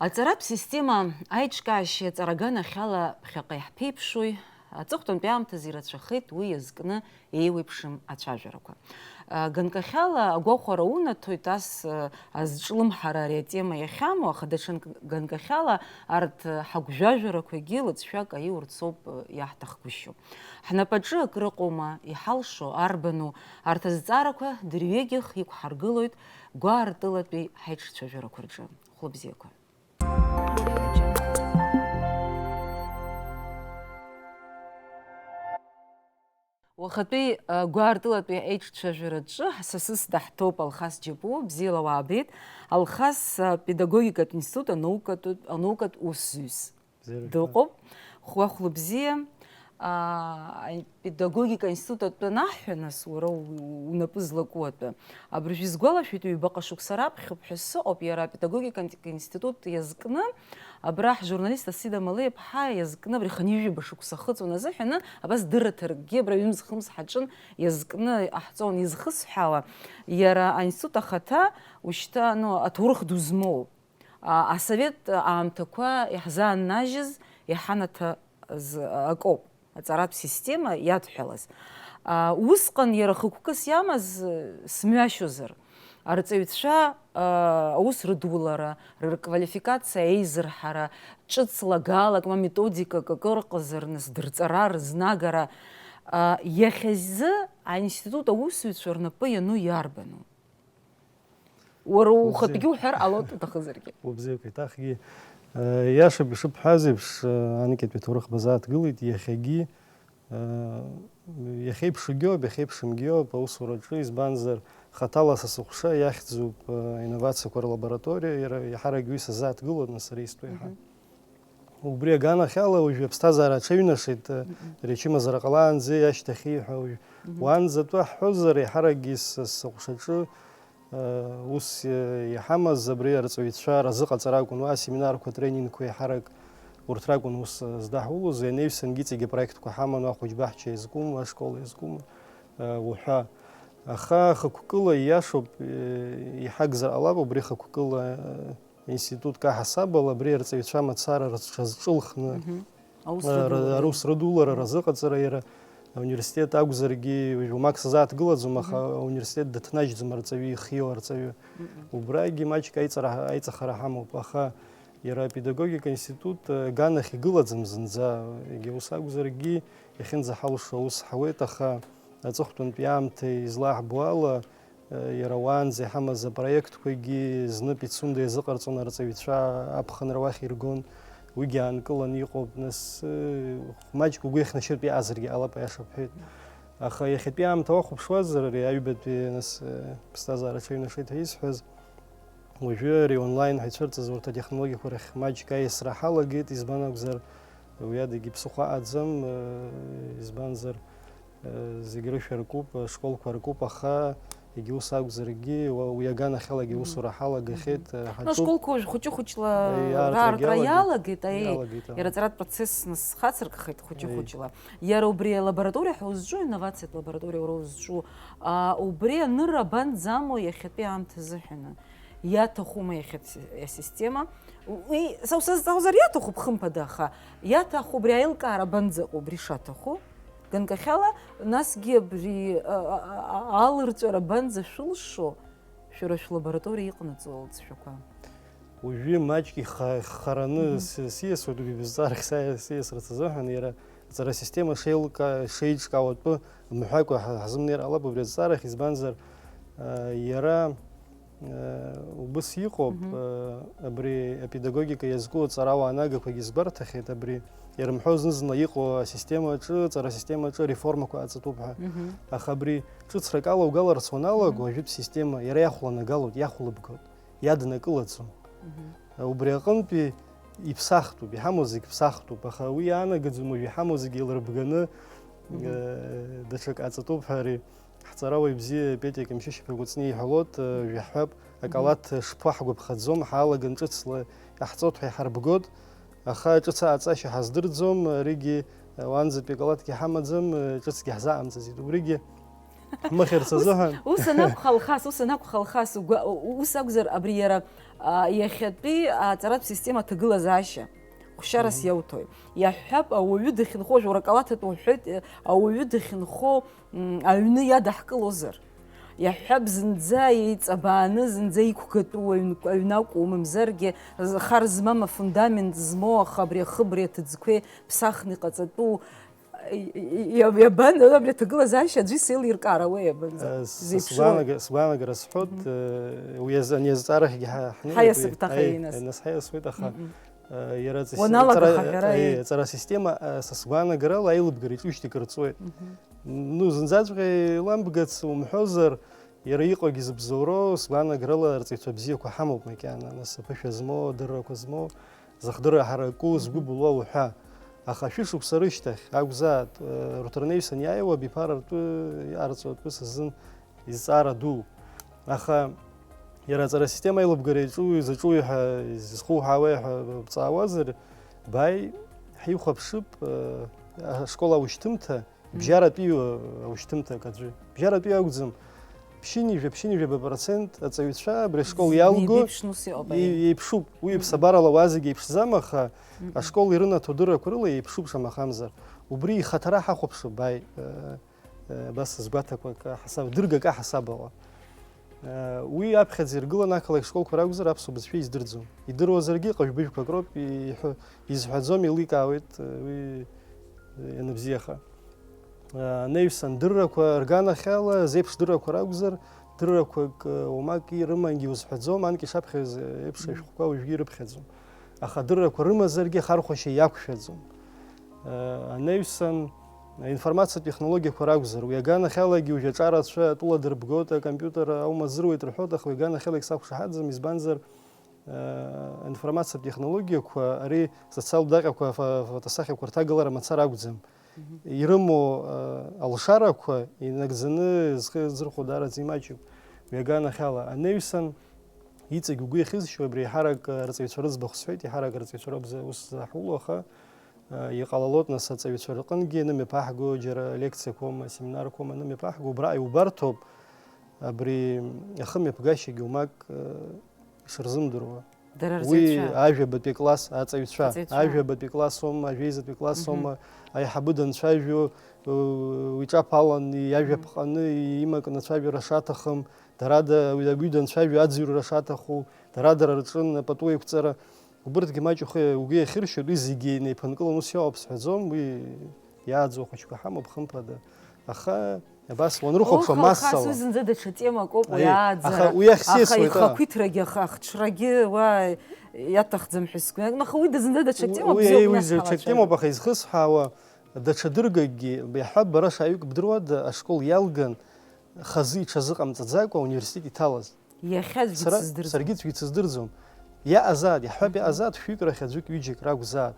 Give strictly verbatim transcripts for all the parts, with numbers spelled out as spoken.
Аҵаратә система аиҿкаашьеи аҵара аганахьала ԥхьаҟа иаҳԥеиԥшуи, аҵыхәтәантәи аамҭазы ирацәахеит уи иазкны еиуеиԥшым ацәажәарақәа. Ганкахьала агәахәара унаҭоит ас азҿлымҳара ари атема иахьамоу, аха даҽа ганкахьала арҭ ҳагәжәажәарақәагьы лыҵшәак аиурц ауп иаҳҭахгәышьоу. Ҳнапаҿы акрыҟоума, иҳалшо арбану, арҭ азҵаарақәа дырҩегьых иқәҳаргылоит гәаартылатәи ҳаиҿцәажәарақәа рҿы. Хәлыбзиақәа. Уахатәи, а, гәаартылатәи аиҿцәажәараҿы ҳасасыс даҳҭоуп Алхас Џьапуа, бзиала уаабеит. Алхас, а, педагогикатә институт анаукатә, анаукатә усзуҩс. Бзиара дыҟоуп. Хәахәлы бзиа, аа, апедагогика институт атәы анаҳҳәа, нас, уара у-, унапы злаку атәы. Абыржәы исгәалашәоит, ҩбаҟа шықәса раԥхьоуп ҳәа сыҟоуп, иара апедагогика институт иазкны, абра ҳжурналист Асида Малеиԥҳа иазкны, абри хынҩажәаба шықәса ахыҵуан азыҳәаны, абас дырраҭаракгьы абра ҩымз-хымз ҳаҿын, иазкны иҟаҳҵон изхысҳәаауа, иара аинститут ахаҭа ушьҭа, ну, аҭоурых ду змоуп. А, асовет аамҭақәа иаҳзааннажьыз иҳанаҭаз акоуп, аҵаратә система иадҳәалаз. А, усҟан иара хықәкыс иамаз, смҩашьозар, арҵаҩцәа, а, аус рыдулара, рквалификациа еизырҳара, ҿыц лагалак ма методикак акыр ыҟазар, нас дырҵара, рызнагара, а, иахьазы аинститут аусзуҩцәа рнапы иану иарбану? Уара ухатәгьы уҳәар ҟалоит, уҭахызаргьы. Убзиақәа еиҭахгьы, э, иашоуп ишыбҳәаз еиԥш, э, анкьатәи аҭоурых базааҭгылеит, иахьагьы, э, иахьеиԥшугьы ауп, иахьеиԥшымгьы ауп аусураҿы, избанзар, хаҭала са сыҟәша иахьӡуп, э, инновациақәа рлабораториа, иара иаҳарак уи сазааҭгылоит, нас сара истәу иаҳа. Мгм. Убри аганахьала уажәы аԥсҭазаара аҽаҩнашеит, э, Мгм. речымазара ҟалаанӡеи ашьҭахьи ҳәа уажә Мгм. уаанӡатәы ҳҳәозар, еиҳаракгьы с-, сыҟәшаҿы, э, ус, э, иҳамаз абри арҵаҩцәа разыҟаҵара акәын, уа асеминарқәа, тренингқәа еиҳарак урҭ ракәын ус, э, здаҳулоз, ианеҩсангьы иҵегьы апроектқәа ҳаман, уа ахәыҷбаҳча иазкума, ашкол иазкума, э, уҳәа. Аха хықәкыла ииашоуп, э, иҳагзар ҟалап, убри хықәкыла, э, институтк аҳасабала абри арҵаҩцәа мацара рҽазҿылхны, Мгм. Аус ра-, ра-, рыдулара. Аус рыдулара, Мгм. разыҟаҵара иара ауниверситет акәзаргьы, уажә уамак сазааҭгылаӡом, аха Мгм. ауниверситет дыҭнажьӡом арҵаҩы, ихиоу арҵаҩы. Мгм. Убрагьы маҷк аиҵара-, аиҵахара ҳамоуп, аха иара апедагогика институт, э, аганахь игылаӡам зынӡа, егьа ус акәзаргьы, иахьынӡаҳалшо аус ҳауеит, аха аҵыхәтәантәи аамҭа излаҳбо ала, Иара уаанӡа иҳамаз апроектқәагьы зны Пицунда иазыҟарҵон арҵаҩцәа аԥхынра уахь иргон, уигьы аанкыланы иҟоуп, нас, маҷк угәы иахьнашьыртә иҟазаргьы ҟалап, аиаша бҳәеит. Аха иахьатәи аамҭа уахәаԥшуазар, ари аҩбатәи, нас, ԥсҭазаара аҽаҩнашеит ҳәа исҳәаз, уажәы ари онлайн ҳәа ицәырҵыз урҭ атехнологиақәа рахь маҷк аиасра ҳалагеит, избан акәзар, уи адагьы ԥсыхәа аӡам, избанзар, Зегь рышәа ркуп, ашколқәа ркуп, аха егьа ус акәзаргьы, уа-, уи аганахьалагьы Мгм. аусура ҳалагахьеит, Мгм. ҳаҿуп. Ну, ашколқәа уажә хәыҷы-хәыҷла Иаартра раартра иалагеит. иалагеит, аи, Иалагеит, ага. Иара аҵаратә процесс нас хацыркхеит хәыҷы-хәыҷла. Аи. Иара убри алабораториа ҳәа узҿу, инновациатә лабораториа уара узҿу, а, убри анырра абанӡамоу иахьатәи аамҭа азыҳәаны? Иаҭахума иахьатәи асистема? Уи са усазҵаауазар иаҭахуп, хымԥада, аха иаҭаху убри аилкаара абанӡаҟоу, убри шаҭаху? Ганкахьала, насгьы абри, а, а, а, алырҵәара абанӡашәылшо, шәара шәлабораториа иҟанаҵо алҵшәақәа? Уажәы маҷк иха-, иххараны Мгм. с-, сиасуеит, убри бызҵаарахь са-, сиасырц азыҳәан, иара аҵара асистема шеилка-, шеиҿкаауа атәы мҳәакәа ҳа-, ҳзымнеир ҟалап убри азҵаарахь, избанзар, а, иара Э, убыс иҟоуп, Мгм. э, абри апедагогика иазку аҵарауаа анагақәагьы сгәарҭахьеит, абри ирымҳәо зны-зынла иҟоу асистема аҿы, аҵара асистема аҿы ареформақәа ҟаҵатәуп ҳәа. Мгм. Аха абри ҿыцрак ала угаларц уаналаго, Мгм. ажәытә система иара иахәланагалоит, иахәлыбгоит, иаднакылаӡом. Мгм. Убри аҟынтәи иԥсахтәуп, иҳамоу зегь ԥсахтәуп, аха уи иаанагаӡом уажә иҳамоу зегь еилырбганы, Мгм. э, даҽак ҟаҵатәуп ҳәа ари Ҳҵарауаҩ бзиа Петиа Кемшьышь-иԥа Кәыҵниа иҳәалоит, э, Мгм. жәаҳәап, Мгм. акалаҭ шԥаҳгәаԥхаӡом, ҳаалаган ҿыцла иаҳҵоит ҳәа иҳарбгоит, аха ҿыц ааҵашьа ҳаздырӡом, аригьы, э, уаанӡатәи акалаҭгьы ҳамаӡам, э, ҿыцгьы ҳзаҟамҵаӡеит. Убригьы Ҳмыхьырц азыҳәан. Ус анакәха, Алхас, ус анакәха, Алхас, угәа-, у-, ус акәзар, абри иара, а, иахьатәи аҵаратә система аҭагылазаашьа хәшьарас Мгм. иауҭои? Иаҳҳәап, ауаҩы дахьынхо, жәура калаҭатә уҳәоит, э, ауаҩы дахьынхо, м, аҩны иадаҳкылозар? Иаҳҳәап, зынӡа еиҵабааны, зынӡа иқәгатәу аҩн-, аҩны акәу, мамзаргьы з-, хар змам, афундамент змоу, аха абри ахыбреи аҭыӡқәеи ԥсахны иҟаҵатәу, и-, и-, и-, иабан, абри аҭагылазаашьа аӡәы исеилиркаар ауеи, абанӡа? Э, с-, Зеиԥшроу? сгәаанага-, сгәаанагара сҳәоит, Мгм. э, уи азы, ани азҵаарахьгьы ҳа-, ҳнеиуеит, Ҳаиасып уи. ҭахеи, Аи, нас. Нас ҳаиасуеит, аха, Мгм. э, иара аҵа-, Уаналагаха аҵара-, ҳәара, аи, еи. аҵара асистема, э, са сгәаанагарала аилыбгара иҿушьҭ икырҵуеит. Мгм. Ну, зынӡаҵәҟьа еиламбгац умҳәозар, иара иҟоугьы зыбзоуроу, сгәаанагарала, арҵаҩцәа бзиақәа ҳамоуп макьана, нас аԥышәа змоу, адыррақәа змоу, зыхдырра ҳараку, згәы былуа уҳәа. Аха шәышықәса рышьҭахь акәзааит, э, Руҭран Еҩсан иааиуа абиԥара ртәы, арҵаҩ атәы сазын изҵаара ду. Аха иара аҵара асистема аилыбгара иаҿу, изаҿуи ҳәа, изхуҳәаауеи ҳәа бҵаауазар, бааи, ҳихәаԥшып, э, ашкол аушьҭымҭа, Мм. бжьаратәи, э, аушьҭымҭак аӡәы. Бжьаратәи акәӡам. Ԥшьынҩажәа, ԥшьынҩажәаба процент аҵаҩцәа абри ашкол Зегьы иалго еиԥшны ус иҟоуп, аиеи. Е-, еиԥшуп. Уи Мм. ԥсабарала уа зегьы еиԥшӡам, аха Мм. ашкол ирынаҭо дыррақәа рыла еиԥшуп, шамахамзар. Убри ихаҭара ҳахәаԥшып, бааи, э, э, абас сызгәаҭақәак аҳасаб, дыргак аҳасабала. Э, уи аԥхьаӡа иргыланы ақалақь школқәа ракәзар аԥсуа бызшәа издырӡом. Идыруазаргьы ҟажә-быжәқәак роуп, иҳәо-, изҳәаӡом, еиликаауеит, э, уи, э, ианыбзиаха. Э, анаҩсан дыррақәа рганахьала, зеиԥш дыррақәа ракәзар, дыррақәак, э, уамак ирымангьы узҳәаӡом, анкьа ишаԥхьаҩыз еиԥш Мгм. ашәҟәқәа уажәгьы ирыԥхьаӡом. Аха адыррақәа рымазаргьы ахархәашьа иақәшәаӡом. Э, анаҩсан, аинформациатә технологиақәа ракәзар, уи аганахьалагьы уажәы аҿарацәа атәыла дырбгоит, акомпиутер аума зыруеит рҳәоит, аха уи аганахьалагь сақәшаҳаҭӡам, избанзар, э, аинформациатә технологиақәа, ари социалтә даҟьақәа, фо-, фотосахьақәа рҭагалара мацара акәӡам. Мгм. Ирымоу, э, алшарақәа инагӡаны зхы зырхәо даараӡа имаҷуп. Уи аганахьала анаҩсан, иҵегь угәы иахьызшьуа, абри еиҳарак, э, арҵаҩцәа рыӡбахә сҳәеит, еиҳарак арҵаҩцәа роуп за-, ус заҳуло, аха, э, иҟалалоит, нас, аҵаҩцәа рҟынгьы анымҩаԥаҳго, џьара лекциақәоума, семинарқәоума анымҩаԥаҳго, убра иубарҭоуп, абри ахымҩаԥгашьагьы умак, э, ишырзымдыруа. Дара Уи рҵаҩцәа. Ажәабатәи акласс аҵаҩцәа. Аҵаҩцәа. Ажәабатәи классоума, ажәеизатәи классоума, Мгм. аиҳабы данцәажәо, э, уи ҿаԥалан, иажәа Мгм. ԥҟаны, имакны ацәажәара шаҭахым, дарада, уи, уи данцәажәо аӡырҩра шаҭаху, дара-дара рҿын апату еиқәҵара. Убырҭгьы маҷ ухы, угәы иахьыршьоит, уи зегьы инеиԥынкылан ус иҟоуп сҳәаӡом, уи иааӡоу ахәыҷқәа ҳамоуп, хымԥада. Аха абас уанрыхәаԥшуа, Ох, Алхас, массала. Уи зынӡа даҽа темак ауп, уи Аиеи, ааӡара. Аха уи ахьсиасуеит, Аха аха. Ихақәиҭрагьы, аха ахҽрагьы, уа, иаҭахӡам ҳәа сгәы ианагон. Аха уи дызынӡа даҽа темоуп, Уи, бзиоуп, уи нас даҽа ҳалацәажәап. Темоуп, аха изхысҳәаауа даҽа дыргакгьы, иаҳҳәап, бара шаҩык бдыруада, ашкол иалган, хазы иҽазыҟамҵаӡакәа ауниверситет иҭалаз. Иахьа аӡәгьы Сара, дсыздырӡом. Саргьы аӡәгьы дсыздырӡом. Иаҟазаат, иаҳҳәап, Мгм. иаҟазаат, шәҩык рахь аӡәык, ҩыџьак ракәзаат.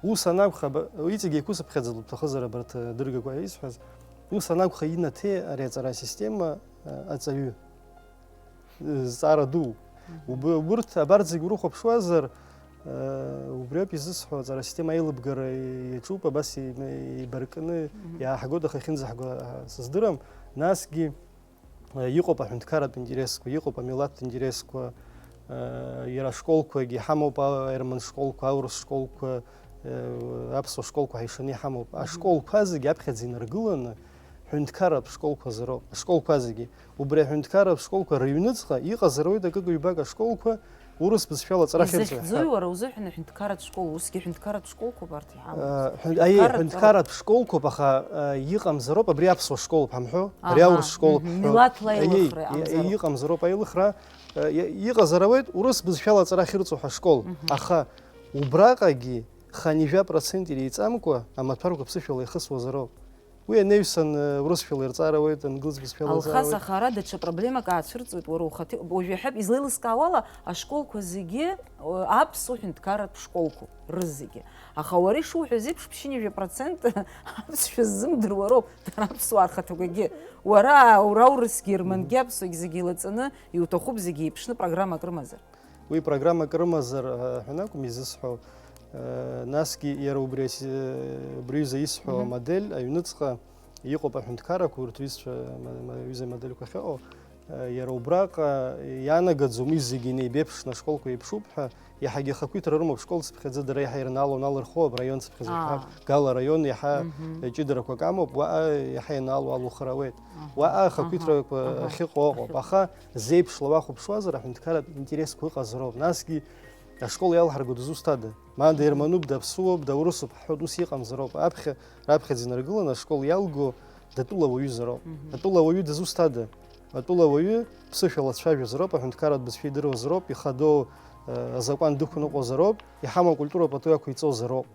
Ус анакәха, ба-, иҵегь еиқәысыԥхьаӡа лыбҭахызар абарҭ, э, дыргақәа исҳәаз. Ус анакәха, инаҭеи ари аҵара асистема, э, аҵаҩы? Э, зҵаара ду. Мгм. Уб-, убырҭ абарҭ зегь урыхәаԥшуазар, э, убриоуп изысҳәо, аҵара асистема аилыбгара иаҿуп, абас и-, ибаркны Мгм. иааҳгоит, аха иахьынӡаҳго, а, сыздырам. Насгьы, Иҟоуп аҳәынҭқарратә интересқәа, иҟоуп амилаҭтә интересқәа, иара ашколқәагьы иҳамоуп, аерман школқәа, аурыс школқәа, аԥсуа школқәа ҳәа ишаны иҳамоуп. Мгм. Ашколқәа зегьы аԥхьаӡа инаргыланы ҳәынҭқарратә школқәазароуп. Ашколқәа зегьы. Убри аҳәынҭқарратә школқәа рыҩныҵҟа иҟазар ауеит акык-ҩбак ашколқәа урыс бызшәала аҵара ахьырҵо ҳәа. Изахьӡуи, уара узыҳәан аҳәынҭқарратә школ? Усгьы аҳәынҭқарратә школқәоуп арҭ иҳамоу. Э, ҳәын-, аиеи, Ҳәынҭқарратә ҳәынҭқарратә школқәоуп, аха, э, иҟамзароуп, абри аԥсуа школоуп ҳамҳәо, ари Аҳа, аурыс школуп мгм, ҳҳәо. Милаҭла Аиеи, еилыхра иа-, иҟамзароуп. Иҟамзароуп аилыхра, э, иа-, иҟазар ауеит, урыс бызшәала аҵара ахьырҵо ҳәа ашкол. Мгм. Аха убраҟагьы ханижәа процент иреиҵамкәа амаҭәарқәа ԥсышәала ихысуазароуп. Уи анаҩсан, э, урысшәала ирҵар ауеит, англыз бызшәала ирҵар Алхас, ауеит. Аха ара даҽа проблемак аацәырҵуеит уара ухаҭа. Уажә иаҳҳәап, излеилыскаауала, ашколқәа зегьы, э, аԥсуа ҳәынҭқарратә школқәоуп, рызегьы. Аха уара ишуҳәаз еиԥш, ԥшьынҩажәа процент аԥсшәа ззымдыруа роуп, дара аԥсуаа рхаҭақәагьы. Уара, уара аурысгьы, ермангьы, аԥсуагьы зегьы еилаҵаны, иуҭахуп зегьы еиԥшны программак рымазар. Уи программак рымазар, э, ҳәа акәым изысҳәо, э, насгьы иара убри ас-, э, убри аҩыза исҳәо Мгм. амодель аҩныҵҟа Иҟоуп аҳәынҭқаррақәа, урҭ ҩызцәа, ма-, ма-, ҩыза модельқәа ахьыҟоу, э, иара убраҟа иаанагаӡом уи зегьы инеибеиԥшны ашколқәа еиԥшуп ҳәа, иаҳагьы ахақәиҭра рымоуп, школ цыԥхьаӡа дара иаҳа ирнаалон алырхуа, абраион цыԥхьаӡа Аа. Гала араион иаҳа Мгм. ҷыдарақәак амоуп, уаҟа иаҳа инаало алухра ауеит. Аҳа, Уаҟа аҳа, ахақәиҭрақәа аҳа. ахьыҟоу ыҟоуп, Ахьыҟоу. аха зеиԥшла уахәаԥшуазар, аҳәынҭқарратә интересқәа ыҟазароуп. Насгьы ашкол иалҳарго дызусҭада? Маанда Мгм. ермануп, даԥсуоуп, даурысуп ҳҳәоит, ус иҟамзароуп. Аԥхьа, раԥхьаӡа инаргыланы ашкол иалго датәыла уаҩызароуп. Мгм. Атәыла уаҩы дызусҭада? Атәыла уаҩы ԥсышәала дцәажәозароуп, аҳәынҭқарратә бызшәа идыруазароуп, ихадоу, э, азакәан дықәныҟәозароуп, иҳамоу акультура пату иақәиҵозароуп,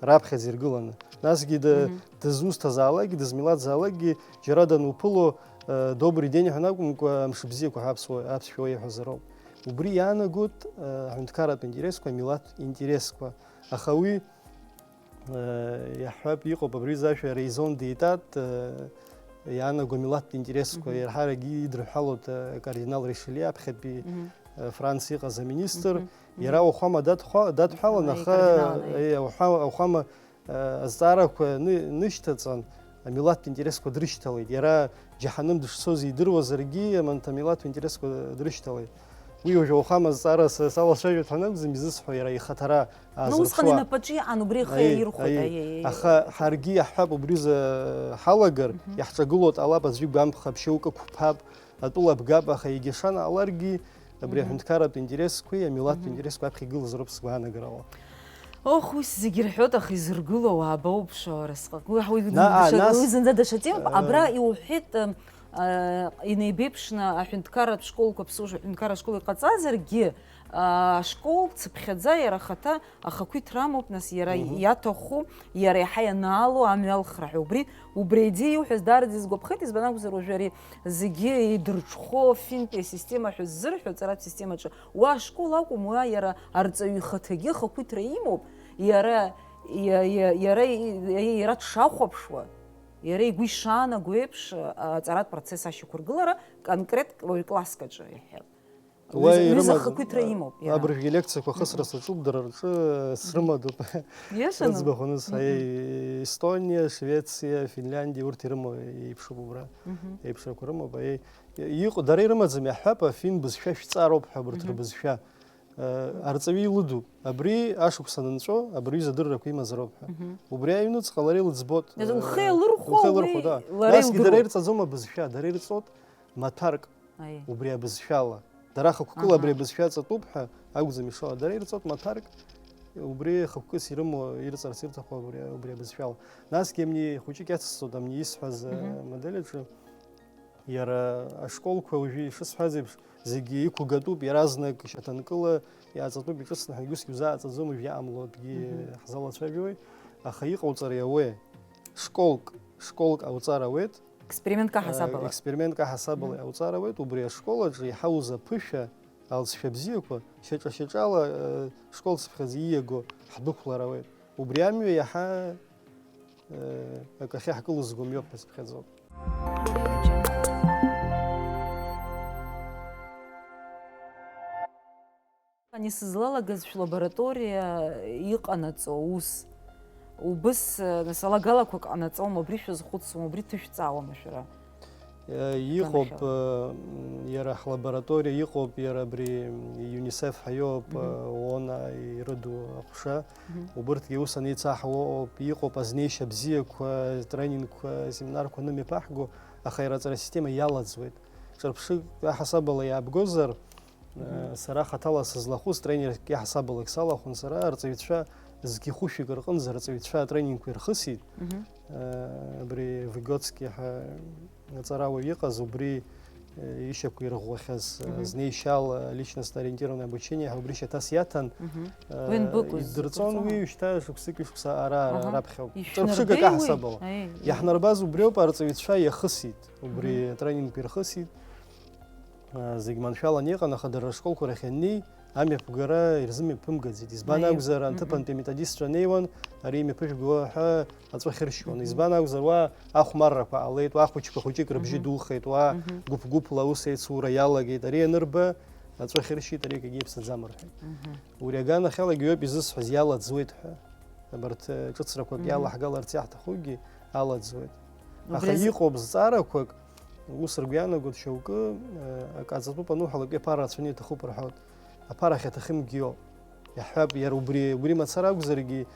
раԥхьаӡа иргыланы. Насгьы ды-, Мгм. дызусҭазаалакгьы, дызмилаҭзаалакгьы, џьара дануԥыло, э, добрый день ҳәа акәымкәа, мшыбзиақәа ҳәа аԥсуа, аԥсшәа уеиҳәозароуп. Убри иаанагоит, э, аҳәынҭқарратә интересқәа, амилаҭтә интересқәа. Аха уи, э, иаҳҳәап, иҟоуп абри аҩыза ашәа raison d'état, э, иаанаго амилаҭтә интересқәа Мгм. иарҳаракгьы идырҳәалоит, э, кардинал Ришелье, аԥхьатәи, Мгм. э, Франциа иҟаз аминистр. Мгм. Иара Мгм. уахәама дадҳәа-, дадҳәалан, Аи, аха, кардиналын, аи. э, уахәама, уахәама, э, азҵаарақәа ны-, нышьҭаҵан, амилаҭтә интересқәа дрышьҭалеит. Иара џьаҳаным дышцоз идыруазаргьы, аманҭ амилаҭтә интересқәа дрышьҭалеит. Уи уажә уахәама азҵаара са салацәажәоит ҳәа анакәӡам изысҳәо, иара ихаҭара Ну, усҟан аазырԥшуа. инапаҿы иҟан, убри ихы Аиеи, иаирхәеит, аиеи. аиеи, аиеи. Аха ҳаргьы иаҳҳәап, убри рзы ҳалагар, Мгм. иаҳҿагылоу дҟалап, аӡәы игәамԥхап, шьоукы қәԥап, атәыла бгап, аха егьа шанааларгьы, абри Мгм. аҳәынҭқарратә интересқәеи амилаҭтә Мгм. интересқәа аԥхьа игылазароуп сгәаанагарала. Ох, ус зегьы рҳәоит, аха изыргыло ауаа абоуԥшуа, уара, сҟа-, уи ҳа-, уи Наа, даҽа-, нас, уи зынӡа даҽа темоуп. э, Абра иуҳәеит, э, э, инеибеиԥшны аҳәынҭқарратә школқәа, аԥсуа ҳәынҭқарра школ иҟаҵазаргьы, э, ашкол цыԥхьаӡа иара ахаҭа ахақәиҭра амоуп, нас иара Мгм. иаҭаху, иара иаҳа ианаало амҩалхра ҳәа. Убри, убри аидеиа иуҳәаз даараӡа исгәаԥхеит, избан акәзар, уажәы ари зегьы идырҽхәо финтәи асистема ҳәа ззырҳәо аҵаратә системаҿы уа ашкол акәым, уа иара арҵаҩы ихаҭагьы ахақәиҭра имоуп, иара, иа-, иа-, иара, иа-, иара дшахәаԥшуа, иара игәы ишаанаго еиԥш, а, аҵаратә процесс ашьақәыргылара конкрет уаҩ класск аҿы иаҳәап. Уа Ҩыза, ҩыза ирымаз, ахақәиҭра а, имоуп иара. Абыржәгьы лекциақәа Мгм. хысра саҿуп, дара рҿы, э, Мгм. срымадоуп. Иашану? Ыӡбахә анысҳәа, Мгм. Е-, Эстониа, Швециа, Финляндиа, урҭ ирымоу еиԥшуп убра. Мгм. Еиԥшрақәа рымоуп. Е-, иҟ-, дара ирымаӡам, иаҳҳәап, афин бызшәа шәҵаароуп ҳәа абырҭ Мгм. рбызшәа. Э, арҵаҩы илыдуп. Абри ашықәсан анҵәо, абри аҩыза адыррақәа имазароуп ҳәа. Мгм. Убри аҩныҵҟа лара илыӡбоит, Лхы э, иалырхәо лхы уи иалырхәо, да. лара Насгьы илдыруеит. Дара ирҵаӡом абызшәа, дара ирҵоит маҭәарк. Аиеи. Убри абызшәала. Дара хықәкыла Аҳа. абри абызшәа аҵатәуп ҳәа акәӡам ишыҟоу. Дара ирҵоит маҭәарк, убри хықәкыс ирымоу, ирҵарц ирҭаху абри, убри абызшәала. Насгьы амни хәыҷык иацысҵоит, амни исҳәаз, Мгм. э, модель аҿы. Иара ашколқәа уажәы ишысҳәаз еиԥш, зегьы иқәгатәуп, иаразнак шьаҭанкыла иааҵатәуп, иҿыцны ҳәа, усгьы узааҵаӡом, уажә иаамло акгьы Мгм. ҳзалацәажәои, аха иҟауҵар иауеи? Школк, школк ауҵар ауеит. Експериментк аҳасабала. Э, експериментк аҳасабала Мгм. иауҵар ауеит, убри ашкол аҿы иҳауз аԥышәа, алҵшәа бзиақәа, шьаҿа-шьаҿала, э, школ цыԥхьаӡа ииаго ҳдәықәлар ауеит. Убри амҩа иаҳа, э, акы ахьаҳкылызго мҩоуп ҳәа сыԥхьаӡоуп. Ани сызлалагаз шәлабораториа иҟанаҵо аус, убыс, нас, алагалақәак ҟанаҵома, убри шәазхәыцуама, убри ҭышәҵаауама шәара? Э, иҟоуп, Ганахьала. э, м, иара ҳлабораториа иҟоуп, иара абри, м, ЮНИСЕФ ҳәа иоуп, Мгм. э, ООН ирыду аҟәша. Мгм. Убырҭгьы ус анеицаҳауа ыҟоуп, иҟоуп азнеишьа бзиақәа, тренингқәа, семинарқәа анымҩаԥаҳго, аха иара аҵара асистема иалаӡуеит. Ҿырԥшык аҳасабала иаабгозар, Мгм. э, сара хаҭала сызлахәыз тренерк иаҳасабалак салахәын сара, арҵаҩцәа зқьи хәышәҩык рҟынӡа арҵаҩцәа атренингқәа ирхысит. Мгм. Э, абри Выготски ҳәа аҵарауаҩ иҟаз, убри, э, ишьақәирӷәӷәахьаз, э, Мгм. Знеишьал, э, личностно ориентированное обучение ҳәа убри шьаҭас иаҭан, Мгм. э, Уи анбыкәыз, идырҵон, идырҵон? Уи шьҭа шықәсыки шәкәса ара, ара Аҳа. раԥхьа. Ишәнарбеи Ҿырԥшыгак уи? аҳасабала. Аи. Иаҳнарбаз убриоуп, арҵаҩцәа иахысит, убри Мгм. атренингқәа ирхысит. А, зегь маншәалан иҟан, аха дара рышколқәа рахь ианнеи, амҩаԥгара ирзымҩаԥымгаӡеит. Избан Аиеи. акәзар, Мгм. анҭыԥантәи аметодистцәа неиуан, ари имҩаԥыжәго ҳәа аҵәы ахьыршьуан. Мгм. Избан акәзар, уа ахәмаррақәа ҟалеит, уа ахәыҷқәа хәыҷык рыбжьы Мгм. духеит, уа Мгм. гәыԥ-гәыԥла аус еицура иалагеит. Ари анырба, аҵәы ахьыршьит, ари акгьы иаԥсаӡам рҳәеит. Мгм. Убри аганахьалагьы иоуп изысҳәаз, иалаӡуеит ҳәа. Абарҭ, э, ҿыцрақәак Мгм. иалаҳгаларц иаҳҭахугьы алаӡуеит. Аха иҟоуп зҵаарақәак, ус ргәы иаанагоит шьоукы, акы ҟаҵатәуп ануҳәалак, аԥара рацәаны иҭахуп рҳәоит. Аԥара ахьаҭахымгьы иоуп. Иаҳҳәап, иара убри, убри мацара акәзаргьы,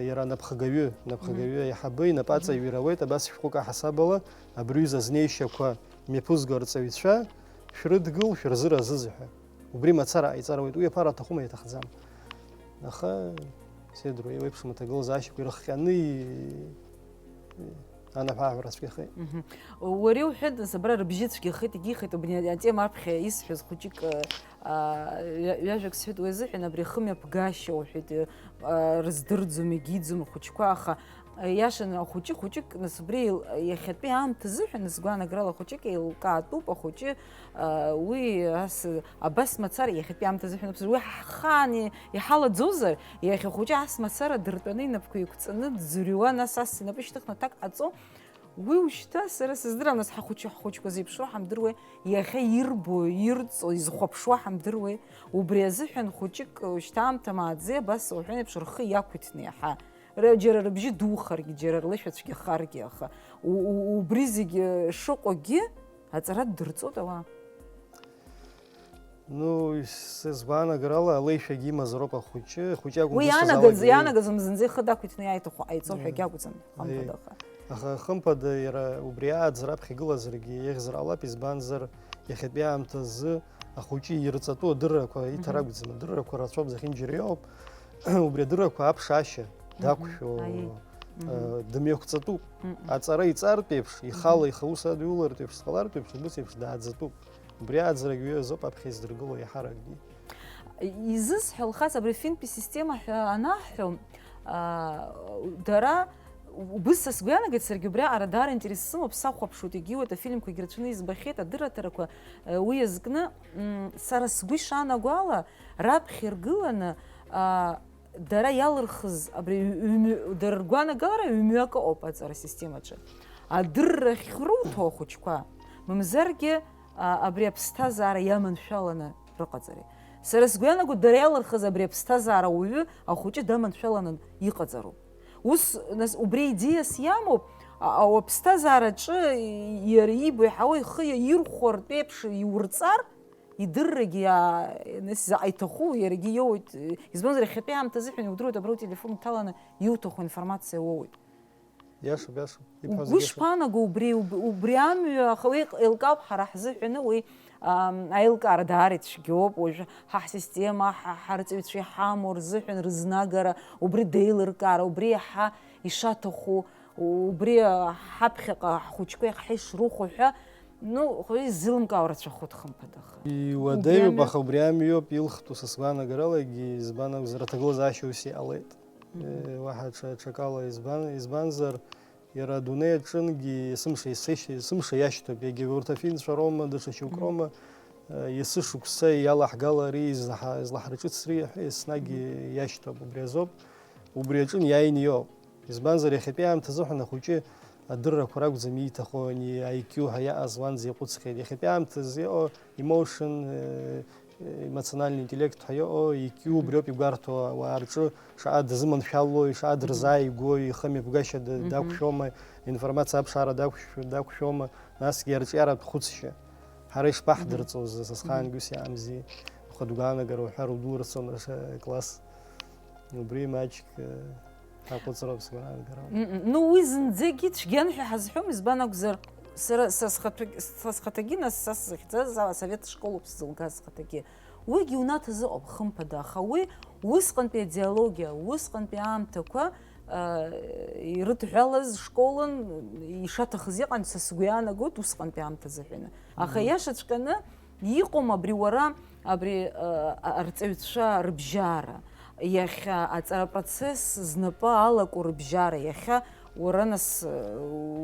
иара анапхгаҩы, анапхгаҩы аиҳабы инапаҵаҩ ирауеит, абас шәҟәык аҳасабала, абри аҩыза азнеишьақәа мҩаԥызго арҵаҩцәа шәрыдгыл, шәырзыразыз ҳәа. Убри мацара ҟаиҵар ауеит, уи аԥара аҭахума, иаҭахӡам. Аха, седруа, еиуеиԥшым аҭагылазаашьақәа ирыхҟьаны и-, анаҳәааҳәара цәгьахеит. Мгм. Уара иуҳәеит, нас, абра рыбжьы цәгьахеит, егьихеит, убри атема аԥхьа исҳәаз хәыҷык, а, ҩа-, ҩажәак сҳәеит уи азыҳәан, абри ахымҩаԥгашьа уҳәеит, а, рыздырӡом, егьиӡом ахәыҷқәа, аха, а, иашаны ахәыҷы хәыҷык, нас, убри ил-, иахьатәи аамҭа азыҳәан, нас, гәаанагарала хәыҷык еилкаатәуп, ахәыҷы, а, уи ас, абас мацара, иахьатәи аамҭа азыҳәан ауп, уи ҳхаан и-, иҳалаӡозар, иахьа ахәыҷы ас мацара дыртәаны, инапқәа еиқәҵаны дӡырҩуа, нас ас инапы шьҭыхны аҭак ҟаҵо, уи ушьҭа сара сыздырам, нас ҳахәыҷы-, ҳхәыҷқәа зеиԥшроу ҳамдыруеи, иахьа ирбо, ирҵо, изхәаԥшуа ҳамдыруеи, убри азыҳәан хәыҷык шьҭа аамҭа мааӡеи, абас уҳәан еиԥш, рхы иақәиҭны иаҳа. Ра-, џьара рыбжьы духаргьы, џьара рлышәа цәгьахаргьы, аха у-, у-, убри зегьы шыҟоугьы аҵара ддырҵоит ауаа. Ну, сызгәаанагарала, алеишәагьы имазароуп ахәыҷы, ахәыҷы акәым Уи дызҭаз иаанагаз, алагьы. Иаанагаз мзынӡа ихы дақәиҭны иааиҭаху ҟаиҵо ҳәагьы акәӡам, хымԥада, аха. Аха хымԥада иара убри ааӡара аԥхьа игылазаргьы еиӷьзар ҟалап, избанзар, иахьатәи аамҭазы ахәыҷы ирҵатәу адыррақәа иҭар акәӡам, адыррақәа рацәоуп, зехьынџьара иоуп. Убри адыррақәа аԥшаашьа дақәшәо, Мгм. Аиеи. Мгм. Э, дымҩақәҵатәуп. Мгм. Аҵара иҵартә еиԥш, ихала Мгм. ихы аус адиулартә еиԥш, дҟалартә еиԥш, убыс еиԥш дааӡатәуп. Убри ааӡарагьы азоуп аԥхьа издыргыло иаҳаракгьы. Изысҳәо, Лхаҵ, абри финтәи система ҳәа анаҳҳәо, а, дара, убыс са сгәы иаанагеит, саргьы убри аҟара даара интерес сымоуп, сахәаԥшуеит, егьиуеит, афильмқәагьы рацәаны избахьеит, адырраҭарақәа, э, уи иазкны, м, сара сгәы ишаанаго ала, раԥхьа иргыланы, а, дара иалырхыз абри ҩ-, ҩ-, дара ргәанагалара ҩ-мҩакы ыҟоуп аҵара системаҿы. Адырра ахьруҭо ахәыҷқәа, мамзаргьы, а, абри аԥсҭазаара иаманшәаланы рыҟаҵареи. Сара сгәы иаанагоит, дара иалырхыз абри аԥсҭазаара ауаҩы ахәыҷы даманшәаланы иҟаҵароуп. Ус, нас, убри аидеиас иамоуп, а, а, аԥсҭазаараҿы иара иибо иаҳауа ихы иаирхәартә еиԥш иурҵар, идыррагьы иа-, нас заҟа иҭаху, иарагьы иоуеит. Избанзар, иахьатәи аамҭа азыҳәан иудыруеит, абра утелефон уҭаланы иуҭаху информациа уоуеит. Иашоуп, иашоуп. Ибҳәаз Угәы зегьы иашоуп. Шԥаанагоу убри, уб-, убри амҩа, аха уи еилкаауп ҳара ҳзыҳәаны, уи, ам, аилкаара даара ицәгьоуп, уажәы ҳа ҳсистема, ҳа, ҳарҵаҩцәа иҳамоу рзыҳәан рызнагара, убри деилыркаара, убри иаҳа ишаҭаху, убри, а, ҳаԥхьаҟа ҳхәыҷқәа иаҳа ишрыхәо ҳәа, ну, хәы иззеилымкаауа рацәахоит, хымԥада, аха. Иуадаҩуп, Убри амҩа- аха убри амҩоуп илхтәу, са сгәаанагарала, егьи, избан акәзар, аҭагылазаашьа ус иҟалеит. Мгм. Э, уаҳа ҽа-, ҽакала, избан, избанзар, иара адунеи аҿынгьы есымша, есышь-, есымша иашьҭоуп, егьа урҭ афинцәа роума, даҽа шьоук Мгм. роума, э, есышықәса иалаҳгалари, излаҳа-, излаҳарҿыцри ҳәа еснагь Мгм. иашьҭоуп, убри азоуп, убри аҿы иааины иоуп. Избанзар, иахьатәи аамҭа азыҳәан ахәыҷы адыррақәа ракәӡам ииҭаху, ани I Q ҳәа иаҟаз уанӡа иаҟәыҵхьеит. Иахьатәи аамҭазы иҟоу emotion, э, э, эмоциональный интеллект ҳәа иҟоу I Q убриоуп игәарҭо, ауаа рҿы шаҟа дазыманшәалои, шаҟа Мгм. дырзааигәои, ихы мҩаԥгашьа да-, Мгм. дақәшәома, информациа аԥшаара дақәшә-, дақәшәома, насгьы арҿиаратә хәыцшьа. Ҳара ишԥаҳдырҵоз, Мгм. сасхаангьы ус иаамзи, хатә гәаанагара уҳәар удулырцон, аша-, класс. Убри маҷк, э, ҳаҟәыҵроуп сгәаанагара. М-м. Ну, уи зынӡагьы цәгьан ҳәа ҳазҳәом, избан акәзар, сара, са схаҭагь-, са схаҭагьы, нас, са сзыхьӡаз, а, асовет школоуп сзылгаз схаҭагьы. Уигьы унаҭаз ыҟоуп, хымԥада, аха уи усҟантәи аидеологиа, усҟантәи аамҭақәа, а, ирыдҳәалаз школын, ишаҭахыз иҟан, са сгәы иаанагоит, усҟантәи аамҭа азыҳәаны. Аха Мгм. иашаҵәҟьаны иҟоума абри уара, абри, а, а, арҵаҩцәа рыбжьара, иахьа аҵара процесс знапы алаку рыбжьара, иахьа уара, нас, а,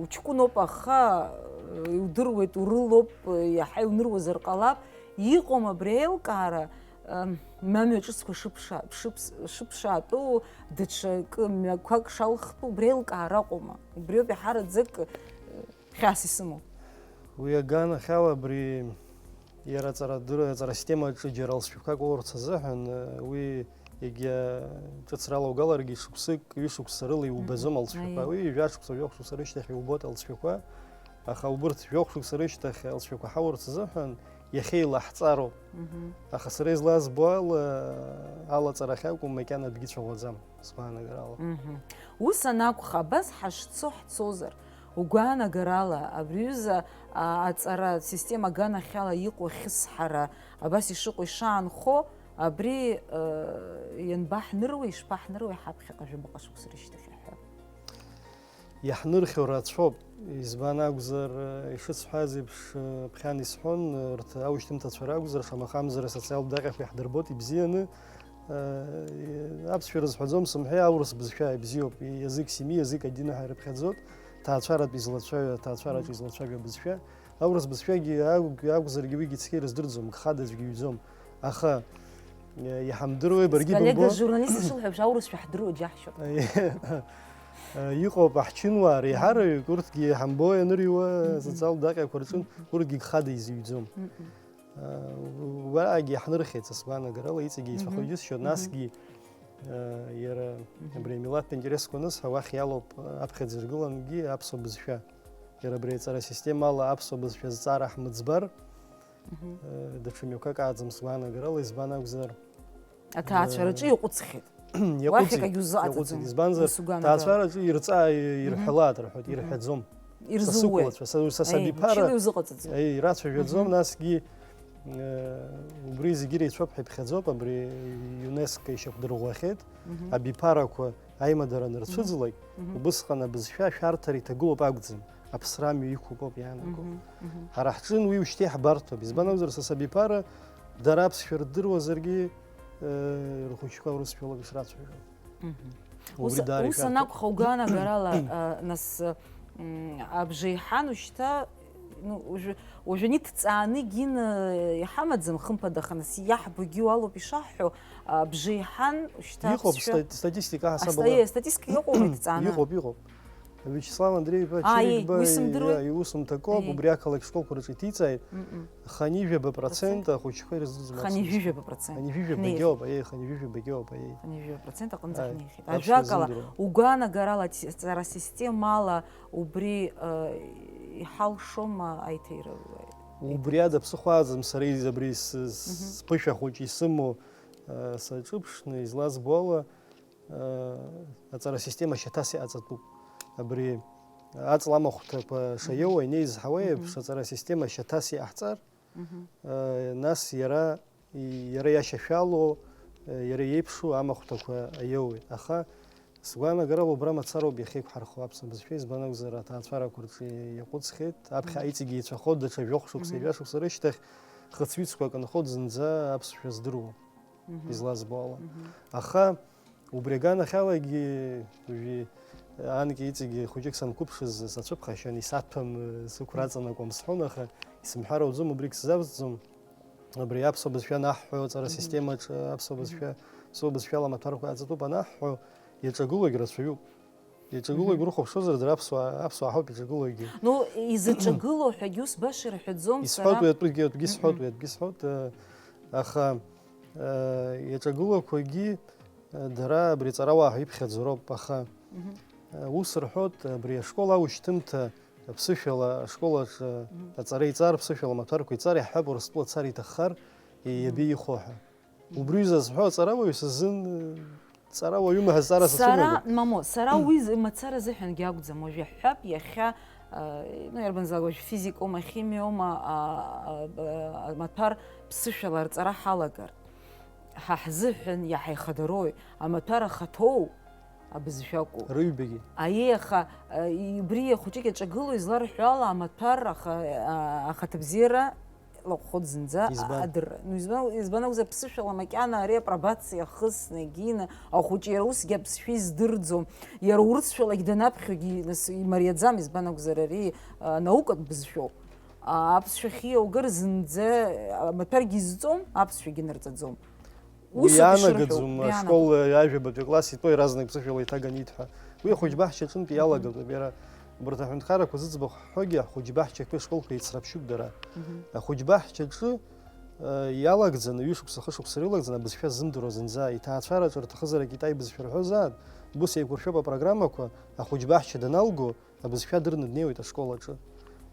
уҷкәыноуп, аха, а, иудыруеит, урылоуп, а, иаҳа иуныруазар ҟалап, иҟоума абри аилкаара, а, мамҩа ҿыцқәа шыԥша-, шыԥс-, шыԥшаатәу, даҽакы мҩақәак шалхтәу, убри аилкаара ыҟоума? Убриоуп иаҳараӡак, а, хьаас исымоу. Уи аганахьала абри иара аҵарадырра, аҵара системаҿы џьара алҵшәақәак урц азыҳәан, уи Егьа ҿыцрала угаларгьы, шықәсык, ҩышықәса рыла иубаӡом алҵшәақәа. Уи жәа шықәса, жәохә шықәса рышьҭахь иубоит алҵшәақәа. Аха убырҭ жәохә шықәса рышьҭахь алҵшәақәа ҳаурц азыҳәан иахьеилаҳҵароуп. Аха сара излазбо ала, алаҵарахь акәым, макьана акгьы цәаӷәаӡам, сгәаанагарала. Ус анакәха, абас ҳашцо ҳцозар, угәаанагарала, абри аҩыза, а, аҵара система аганахьала иҟоу ахьысҳара, абас ишыҟоу ишаанхо, абри, а, ианбаҳныруеи, ишԥаҳныруеи ҳаԥхьаҟа жәабаҟа шықәса рышьҭахь ҳәа? Иаҳнырхьоу рацәоуп. Избан акәзар, ишысҳәаз еиԥш, ԥхьан исҳәон, урҭ аушьҭымҭацәа ракәзар, шамахамзар асоциалтә даҟьақәа иаҳдырбоит ибзианы. Аԥсшәа рызҳәаӡом сымҳәеи, аурыс бызшәа ибзиоуп. Язык семьи, язык один ҳәа ирыԥхьаӡоит. Ҭаацәаратә излацәажәо, аҭаацәараҿы излацәажәо абызшәа. Аурыс бызшәагьы акәзаргьы уигьы цқьа ирыздырӡом, гхада аӡәгьы иҩӡом. Аха, э, иҳамдыруеи, баргьы коллега бымбо? Журналист ишылҳәо еиԥш, аурысшәа ҳдыруа џьаҳшьоит. Э, иҟоуп аҳчынуаа реиҳараҩык, урҭгьы иҳамбо ианырҩуа, социалтә даҟьақәа рҿы, урҭгьы гхада изыҩӡом. Э, уаагьы иаҳнырхьеит, са сгәаанагарала, иҵегьы еицәахо џьысшьоит, насгьы, э, иара абри амилаҭтә интересқәа анысҳәа, уахь иалоуп, э, аԥхьаӡа иргылангьы аԥсуа бызшәа. Иара абри аҵара системала аԥсуа бызшәа зҵаара ҳмыӡбар, э, даҽа мҩақәак ааӡам сгәаанагарала, избан акәзар, аҭаацәараҿы э, иаҟәыҵхьеит. Уахь иаҟәыҵит, акагьы узыҟаҵаӡом, иаҟәыҵит. Избанзар, ус угәаанагара. Ҭаацәараҿы ирҵаа, ирҳәалааит рҳәоит, ирҳәаӡом. Са ирзууеит. Сыкәлацәа, са, са сабиԥара, мчыла иузыҟаҵаӡом. Э, ирацәажәаӡом, насгьы, э, убри зегьы иреицәоуп ҳәа иԥхьаӡоуп, абри ЮНЕСКО ишьақәдырӷәӷәахьеит, абиԥарақәа аимадара анырцәыӡлак, убысҟан абызшәа ашәарҭара иҭагылоуп акәӡам, аԥсра амҩа иқәуп ауп иаанаго. Ҳара ҳҿын уи ушьҭа иаҳбарҭоуп, избан акәзар, са сабиԥара дара аԥсшәа рдыруазаргьы, э, рхәыҷқәа урысшәалоуп ишрацәажәо. Убри ус, даара ус ишәарҭоуп. Анакәха, угаанагарала, а, нас, м, абжеиҳан ушьҭа, ну, уажәы, уажәы ниҭҵааны гьины иҳамаӡам, хымԥада, аха нас иаҳбогьы уалоуп ишаҳҳәо, а, абжеиҳан ушьҭа иҟоуп, аԥсшәа ста-, статистика ҳасабала. Аста-, статистика иҟоума иҭҵааны? Иҟоуп, иҟоуп. Вячеслав Андреев-иԥа Ааи, Чирикба уи сымдыруеи? Иа-, иусумҭакоуп, Ааи. Убри ақалақь школқәа рҿы иҭиҵааит. Мм. Ханижәаба процент ахәыҷқәа ирыздырӡом аԥсуа бызшәа. Ханижәаба процент. Ханижәижәабагьы ауп, аиеи, ханижәижәабагьы ауп, аиеи. Ханижәижәаба процент аҟынӡа Аиеи. Ҳнеихьеит. Аԥсуа Ажәакала, изымдыруа. Угәаанагарала аци-, аҵара системала убри, э, иҳалшома аиҭаира? Убри ада ԥсыхәа ааӡам, сара из-, абри с-, с-, Мгм. Сԥышәа хәыҷы исымоу, э, саҿыԥшны, излазбо ала, э, аҵара система шьаҭас иҟаҵатәуп. Абри аҵла амахәҭақәа шаиоуа, инеизҳауа Мгм. еиԥш, аҵара система шьаҭас иҟаҳҵар, Мгм. э, нас иара, иара иашьашәало, э, иара иеиԥшу амахәҭақәа аиоуеит. Аха сгәаанагарала убра мацароуп иахьеиқәҳархо аԥсуа бызшәа, избан акәзар, аҭаацәарақәа рҿы иаҟәыҵхьеит. Аԥхьа Мгм. Иҵегьы еицәахо даҽа жәохә шықәса, Мгм. Ҩажәа шықәса рышьҭахь хыцҩыцқәак нхоит зынӡа аԥсшәа здыруа, Мгм. Излазбо ала. Мгм. Аха убри аганахьалагьы, уажәы анкьа иҵегьы хәыҷык санқәыԥшыз сацәыԥхашьан, исаҭәам, сықәра Мгм. Аҵанакуам сҳәон, аха исымҳәар ауӡом, убригь сзавҵӡом. Абри аԥсуа бызшәа анаҳҳәо, аҵара Мгм. Системаҿы аԥсуа Мгм. Бызшәа, аԥсуа бызшәала амаҭәарқәа аҵатәуп анаҳҳәо, иаҿагылогь рацәаҩуп. Иаҿагылогь Мгм. Урыхәаԥшуазар, дара аԥсуаа, аԥсуаа ҳауп иаҿагылогьгьы. Ну, изаҿагылоу ҳәагьы ус баша ирҳәаӡом сара. Исҳәоит уи атәгьы, атәгьы сҳәоит, Мгм. Уи атәгьы сҳәоит, э, аха, э, иаҿагылақәагьы, э, дара абри аҵарауаа ҳәа иԥхьаӡо роуп, аха, Мгм. Э, ус рҳәоит, абри ашкол аушьҭымҭа ԥсышәала ашкол аҿы Мгм. Аҵара иҵар, ԥсышәала амаҭәарқәа иҵар, иаҳҳәап, Урыстәыла ацара иҭаххар, Мгм. Иабеихо ҳәа. Мгм. Убри зазҳәо аҵарауаҩ сызын, э, ҵарауаҩума ҳәа азҵаара Сара, сацәымӷуп. Мамо, сара уи з-, мацара азыҳәангьы акәӡам, уажә иаҳҳәап, иахьа, э, ну, иарбанзаалак уажә физикоума, химиоума, а, а, а, амаҭәар ԥсышәала рҵара ҳалагар. Ҳа ҳзыҳәан иаҳа ихадароуи, амаҭәар ахаҭоу абызшәа акәу? Рыҩбагьы. Аиеи, аха, э, убри ахәыҷык иаҿагылоу изларҳәо ала, амаҭәар аха-, а-, ахаҭабзиара лаҟәхоит зынӡа Избан? Адырра. Ну, избан, избан акәзар, ԥсышәала макьана ари апробациа ахысны, егьины, ахәыҷы иара усгьы аԥсшәа издырӡом. Иара урысшәалагь данаԥхьогьы, нас, имариаӡам, избан акәзар, ари, а, наукатә бызшәоуп. А, аԥсшәа ахьиоугар зынӡа, а, амаҭәаргьы изҵом, аԥсшәагьы нырҵаӡом. Уи Усоуп ишырҳәо, иаанагаӡом, уи ашкол, иаанаго. Ажәабатәи акласс итәоу иаразнак ԥсышәала иҭаганы иҭҳәа. Уи ахәыҷбаҳчаҿынтә Мгм. Иалагатәуп, иара убарҭ аҳәынҭқаррақәа зыӡбахә ҳҳәогьы ахәыҷбаҳчақәеи ашколқәеи еицраԥшьуп дара. Мгм. Ахәыҷбаҳчаҿы, Иалагӡаны, ҩышықәса, хышықәса ирылагӡаны абызшәа ззымдыруа зынӡа, иҭаацәараҿы рҭахызар Акитай бызшәа рҳәозаат, убыс еиқәыршәоуп апрограммақәа, ахәыҷбаҳча даналго, абызшәа дырны днеиуеит ашкол аҿы.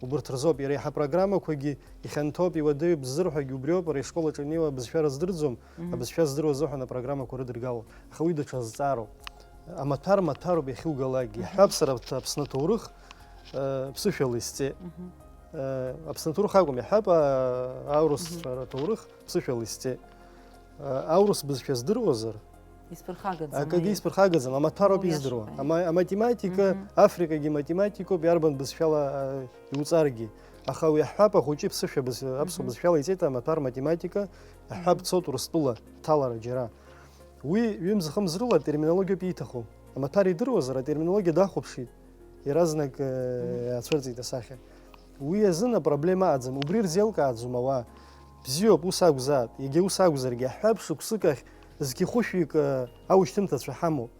Убырҭ рзоуп, иара иаҳа апрограммақәагьы ихьанҭоуп, иуадаҩуп ззырҳәогьы убриоуп, ари ашкол аҿы инеиуа абызшәа рыздырӡом, Мгм. Абызшәа здыруа азыҳәан апрограммақәа рыдыргалоуп. Аха уи даҽа зҵаароуп. Амаҭәар маҭәароуп иахьугалакгьы. Мгм. Иаҳҳәап, сара Аԥсны аҭоурых, э, ԥсышәала исҵеит. Мгм. Э, Аԥсны аҭоурых акәым, иаҳҳәап, а-, аурыс Мгм. Аҭоурых ԥсышәала исҵеит. Э, аурыс бызшәа здыруазар, Исԥырхагаӡам, акгьы аиеи. Исԥырхагаӡам, амаҭәароуп Уиашоуп, издыруа. Аиеи. Ама-, аматематика, Мгм. Африкагьы математикоуп, иарбан бызшәала, э, иуҵаргьы. Аха уи иаҳҳәап, ахәыҷы ԥсышәа быз-, аԥсуа Мгм. Бызшәала иҵеит, амаҭәар математика, иаҳҳәап, Мгм. Дцоит Урыстәыла, дҭалара џьара. Уи ҩымз-хымз рыла атерминологиоуп ииҭаху. Амаҭәар идыруазар, атерминологиа дахәаԥшит, иаразнак, э, Мгм. Иаацәырҵит асахьа. Уи азын апроблема аӡам, убри рзеилкааӡом ауаа. Бзиоуп, ус акәзаат, иагьа ус акәзаргьы, аҳәҳәаб шықәсык ахь зқьы хәышәҩык, э, аушьҭымҭацәа ҳамоуп.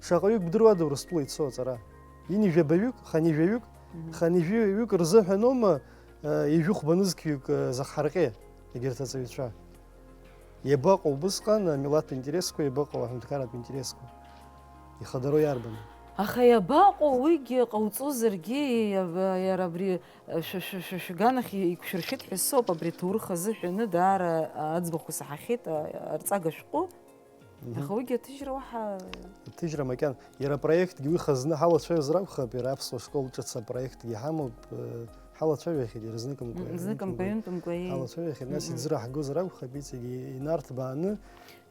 Шаҟаҩык бдыруада Урыстәыла ицо аҵара? Ини жәабаҩык, хани жәаҩык, Мгм. Хани жәаҩык рзыҳәаноума, э, ижәыхәба нызқьҩык, э, захҳарҟье, егьырҭ аҵаҩцәа? Иабаҟоу убысҟан амилаҭтә интересқәа, иабаҟоу аҳәынҭқарратә интересқәа? Ихадароу иарбану? Аха иабаҟоу уигьы ҟауҵозаргьы, иаба-, иара абри, э, шәа-, шәа-, шәа-, шәганахь иқәшәыршәеит ҳәа соуп, абри аҭоурых азыҳәаны даара аӡбахә саҳахьеит, а-, арҵага шәҟәы. Мгм. Аха уигьы аҭыжьра уаҳа Аҭыжьра макьана. Иара апроектгьы уи хазны ҳалацәажәозар акәхап, иара аԥсуа школ ҿыц апроектгьы ҳамоуп, э, ҳалацәажәахьеит, иара зныкымкәа, М, зныкымкәа, ҩынтәымкәа. Ҩынтәымкәа, еи. Ҳалацәажәахьеит, нас Мгм. Иӡырҳгоз ракәхап, иҵегьы инарҭбааны,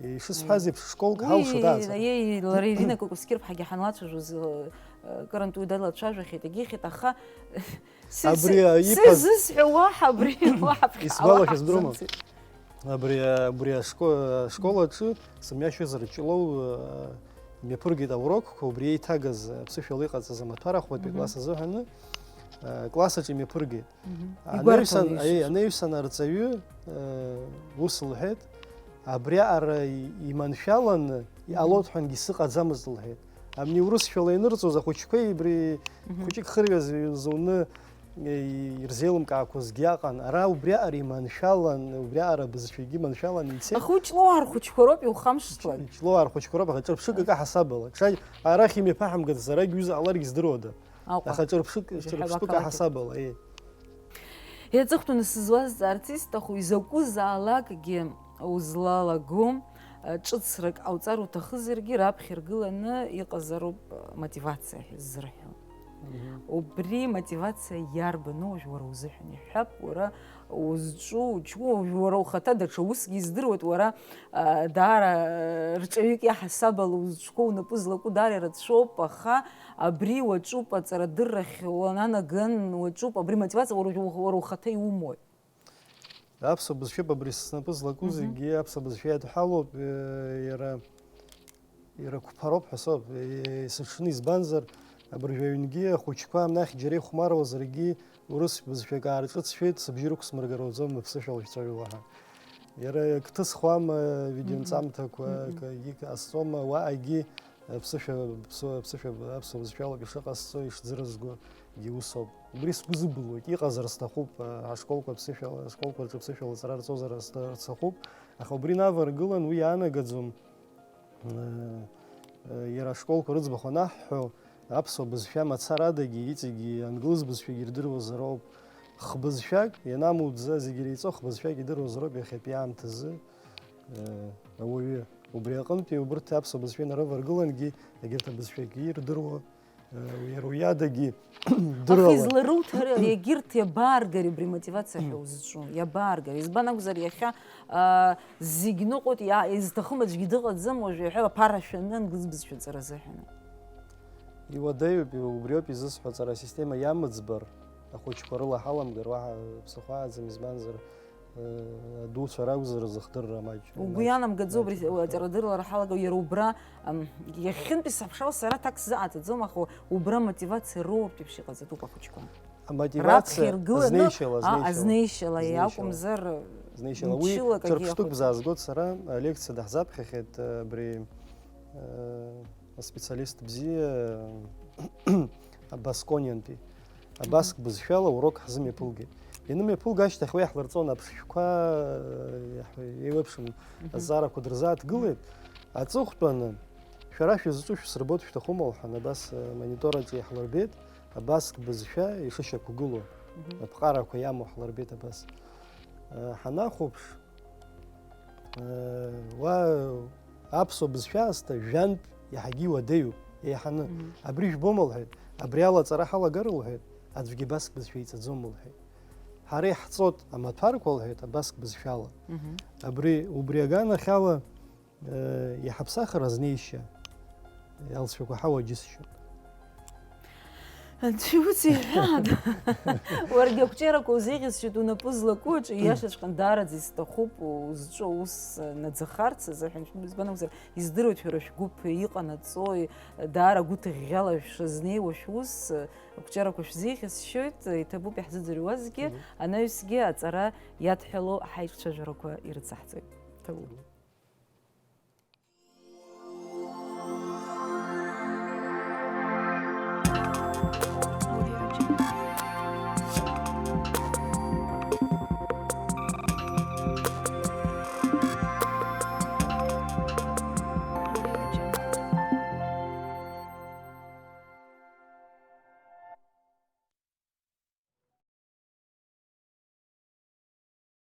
ишысҳәаз Аиеи. Еиԥш, школк Уи ҳалшоит ааӡара. Аиеи, лара Ирина Кокоскьырԥҳагьы ҳанлацәажәоз, э, э, кырынтә уи далацәажәахьеит, егьихьеит, аха сэ-, Абри, сэ-, э, сэ иԥаз изысҳәо уаҳа абри, уаҳа ԥхьаҟа, исгәалашәаз уаҳа бдыруама? Ҳзымцеит. Абри, абри ашко-, ашкол аҿы, сымҩашьозар, Ҷлоу, э, имҩаԥыргеит аурокқәа, убри еиҭагаз, э, аԥсышәала иҟаҵаз амаҭәар ахәбатәи Мгм. Класс азыҳәаны, э, класс аҿы имҩаԥыргеит. Мгм. Анаҩсан, Игәарҭон аи, ишәҟәы. Анаҩсан арҵаҩы, э, ус лҳәеит, абриаҟара и-, иманшәаланы Мгм. Иҟалоит ҳәангьы сыҟаӡамызт, лҳәеит. Абни урысшәала ианырҵоз ахәыҷқәеи абри Мгм. Хәыҷык хырҩаз зуны ирзеилымкаақәазгьы аҟан, ара убриаҟара иманшәалан, убриаҟара абызшәагьы маншәалан ицеит. Аха уи Ҷлоуаа рхәыҷқәа роуп, иухамышҭлак. Ҷлоуаа рхәыҷқәа роуп, аха ҿырԥшык акы ҳасабала. Ҽа-, арахь имҩаԥаҳамгаз, сарагь ҩыза ҟаларгьы здыруада? Аҟәа. Аха ҿырԥшык, Џьаҳәа ҿырԥшык бақалақь. Аҳасабала, еи. Иаҵыхәтәаны сызлазҵаарц исҭаху, изакәызаалакгьы узлалаго, ҿыцрак ҟауҵар уҭахызаргьы, раԥхьа иргыланы иҟазароуп мотивациа ҳәа ззырҳәо. Мгм. Убри мотивациа иарбану уажә уара узыҳәан? Иҳәап, уара узҿу, учу, уажә уара ухаҭа даҽа усгьы издыруеит, уара, а, даара, а, рҿаҩык иаҳасабала узҿқәоу, унапы злаку даара ирацәоуп, аха абри уаҿуп, аҵарадыррахь уананаган уаҿуп, абри мотивациа уара, уара ухаҭа иумои? Аԥсуа бызшәоуп абри снапы злаку Мгм. Зегьы аԥсуа бызшәа иадҳәалоуп, э, иара, иара қәԥароуп ҳәа соуп, э, сыҽны, избанзар, абыржәы аҩнгьы ахәыҷқәа амнахь џьара ихәмаруазаргьы, урыс бызшәак аарҿыцшәеит, сыбжьы рықәсмыргароуӡом, аԥсышәала шәцәажәо уаҳа. Иара ак ҭысхуама, Мгм. Видеонҵамҭақәа, Мгм. Акгьы ҟасҵома, уаҟагьы Аԥсышәа, аԥсуа, аԥсышәа, аԥсуа бызшәалоуп ишыҟасҵо, ишӡырызгогьы усоуп. Убри сгәы зыбылуеит, иҟазар сҭахуп, а, ашколқәа аԥсышәала, ашколқәа рҿы аԥсышәала аҵара рҵозар сҭа-, сҭахуп, аха убри инаваргылан уи иаанагаӡом, э, э, иара ашколқәа рыӡбахә анаҳҳәо, аԥсуа бызшәа мацарадагьы иҵегьы англыз бызшәагьы ирдыруазароуп. Хбызшәак ианамуӡа, зегьы иреиҵо хбызшәак идыруазароуп иахьатәи аамҭазы. Э, ауаҩы. Убри аҟынтәи убырҭ аԥсуа бызшәа инарываргылангьы, егьырҭ абызшәагьы ирдыруа, э, иара уи адагьы Аха дырала. Изларылҭара, егьырҭ иабааргари абри мотивациа ҳәа узҿу? Иабааргари? Избан акәзар, иахьа, а, зегь ныҟәоит, иа-, изҭахым аӡәгьы дыҟаӡам, уажә иаҳәа аԥара шәаны англыз бызшәа ҵара азыҳәан. Иуадаҩуп, убриоуп изысҳәо, аҵара асистема иамыӡбар, ахәыҷқәа рыла ҳаламгар, уаҳа ԥсыхәа ааӡам, избанзар, Э, адуцәа ракәзар, зыхдырра маҷ-, Угәы маҷ-, ианамгаӡо убри маҷ-, аҵарадырра ҳалаго, иара убра, ам, иахьынтәи саԥшуа сара аҭак сзааҭаӡом, аха убра амотивациа роуртә еиԥш иҟаҵатәуп ахәыҷқәа. Амотивациа раԥхьа иргыланы, азнеишьала, а, азнеишьала. Азнеишьала, азнеишьала. Иакәымзар, Азнеишьала. Уи мчыла акагьы ҿырԥштәык иахәыҷуп. Бзаазгоит сара, алекциа даҳзаԥхьахьеит, э, абри, э, аспециалист бзиа, Абаскониантәи. Абаск Мгм. Бызшәала урок ҳзымҩаԥылгеит. Ианымҩаԥылга ашьҭахь уи иаҳлырҵон аԥшшәқәа, э, иаҳ-, еиуеиԥшым азҵаарақәа дырзааҭгылеит. Аҵыхәтәаны, шәара шәызҿу шәсырбоит шәҭахума лҳәан, абас, э, амонитор аҿы иаҳлырбеит, абаск бызшәа ишышьақәгылоу, аԥҟарақәа иамоу ҳлырбеит абас. Э, ҳанахәаԥш, Уа аԥсуа бызшәа аасҭа жәантә иаҳагьы иуадаҩуп, еиҳаны. Абри жәбома лҳәеит, абри ала аҵара ҳалагар лҳәеит, аӡәгьы абаск бызшәа иҵаӡом лҳәеит. Ҳара иаҳҵоит амаҭәарқәа лҳәеит, абаск бызшәала. Абри, убри аганахьала, э, иҳаԥсахыр азнеишьа, алҵшәақәа ҳауа џьысшьоит. Анцәа иуц иҳәаан. Уаргьы ақәҿиарақәа узеиӷьасшьоит унапы злаку аҿы, иашаҵәҟьан, даараӡа исҭахуп узҿу аус наӡахарц азыҳәан, избан акәзар, издыруеит шәара шәгәыԥ иҟанаҵои, даара гәыҭыӷьӷьала шәшазнеиуа шәус, ақәҿиарақәа шәзеиӷьасшьоит, иҭабуп иаҳзыӡырҩуазгьы, анаҩсгьы аҵара иадҳәало ҳаиҿцәажәарақәа ирыцаҳҵоит. Ҭабуп.